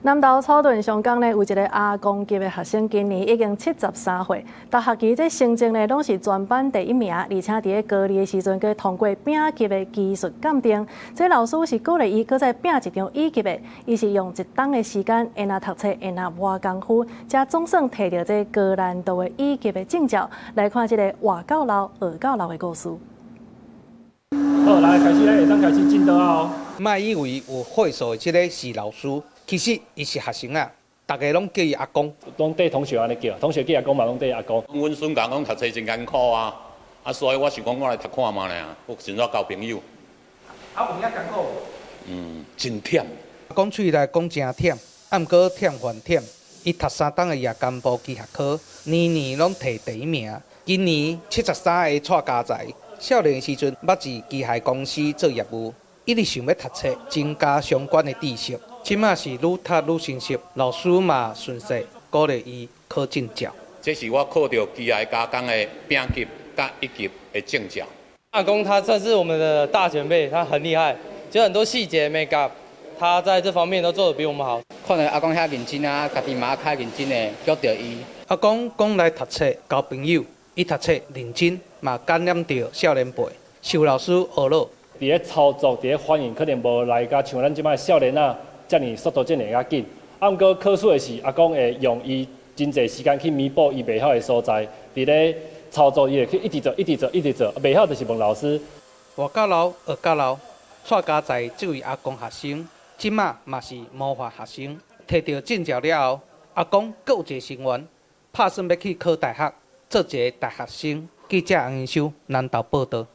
南投草屯上港呢，有一个阿公級的學生，今年已經73歲，逐學期這成績呢，攏是全班第一名，而且佇咧高二的時陣，閣通過丙級的技術鑑定。這老師是鼓勵伊閣再拼一張乙級的，伊是用一冬的時間，會若讀冊，會若磨功夫，才總算提著這高難度的乙級的證照。來看這个活到老學到老的故事。好，來開始，咱會當開始進桌哦。莫以為有歲數的這个是老師。其實伊是學生啊，逐家攏叫伊阿公。攏綴同學按呢叫，同學叫阿公嘛，攏綴阿公。阮孫講講讀冊真艱苦啊，啊，所以我想講我來讀看覓咧，我想怎交朋友。啊，有影艱苦無？嗯，真忝。講喙內講誠忝，啊，毋過忝還忝。伊讀三冬的夜間部機械科，年年攏提第一名。今年73的蔡家才，少年的時陣捌佇機械公司做業務，一直想欲讀冊，增加相關的知識。這馬是愈讀愈生澀，老師嘛順勢鼓勵伊考證照。這是我考著機械加工的丙級佮乙級的證照。阿公他算是我們的大前輩，他很厲害，就很多細節眉角，他在這方面都做得比我們好。看著阿公遐認真啊，家己嘛較認真的約著伊。阿公講來讀冊交朋友，伊讀冊認真，嘛感染著少年輩，受老師學落。佇咧操作，佇咧反應，可能無來甲像咱這擺少年仔遮爾速度遮爾較緊。啊，毋過考試的時，阿公會用伊真濟時間去彌補伊袂曉的所在。佇咧操作，伊會去一直做，一直做，一直做，袂曉就是問老師。活到老，學到老。蔡家才這位阿公學生，這馬嘛是模範學生。提著證照了後，阿公閣有一个心願，拍算欲去考大學，做一个大學生。記者洪英修南投報導。